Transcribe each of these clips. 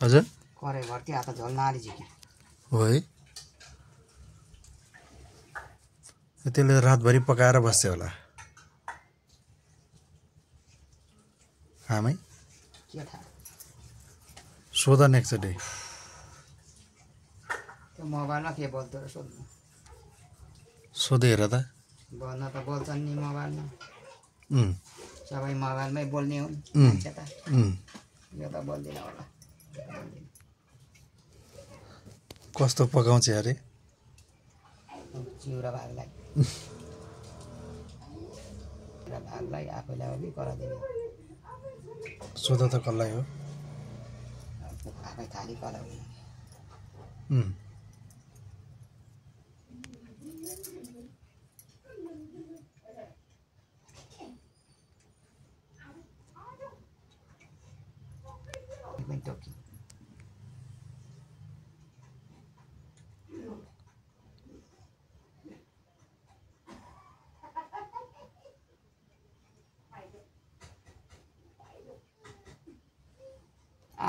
हजुर करे भर्ती आता झोल नाली झिक्यो हो है त्यसले रातभरि पकाएर बस्छ होला आमै के थाहा सोध एकचोटि त्यो मोबाइलमा के बोल्दो रहेछ सोध्नु सोधे हेर त बोल्न त बोल्छन् नि मोबाइलमा उम्, सबै मोबाइलमै बोल्ने हुन् उम्, मान्छे त उम्, यो त बोल्दिनँ होला कस्तो पकाउँछ अरे चिउरा भागलाई भागलाई आफैलाई हो कि करादिने सोध त कसलाई हो आफै थाली कराउने उम्, एकदम टोकी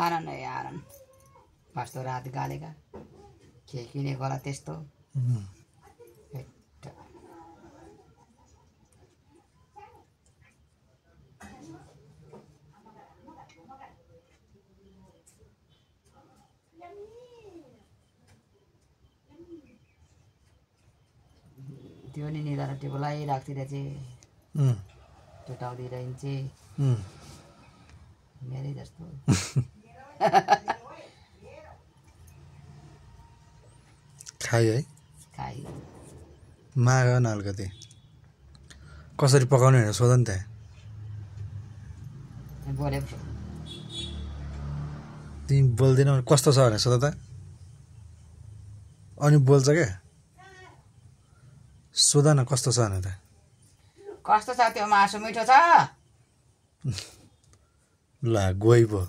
आरन है आरन कस्तो रात गालेका के किने होला त्यस्तो उम्, हेट्ट। त्यो नि निधार टेबलाई राख्तिर चाहिँ उम्, टुटाउँदै रहन्छ उम्, मेरै जस्तो खाइ है खाइ माग न अलिकति कसरी पकाउने भनेर सोध नि त्यहाँ बोले तिमी बोल्दैनौ भने कस्तो छ भनेर सोध त अनि बोल्छ क्या सोध न कस्तो छ भनेर कस्तो छ त्यो मासु मिठो छ ला गइ पो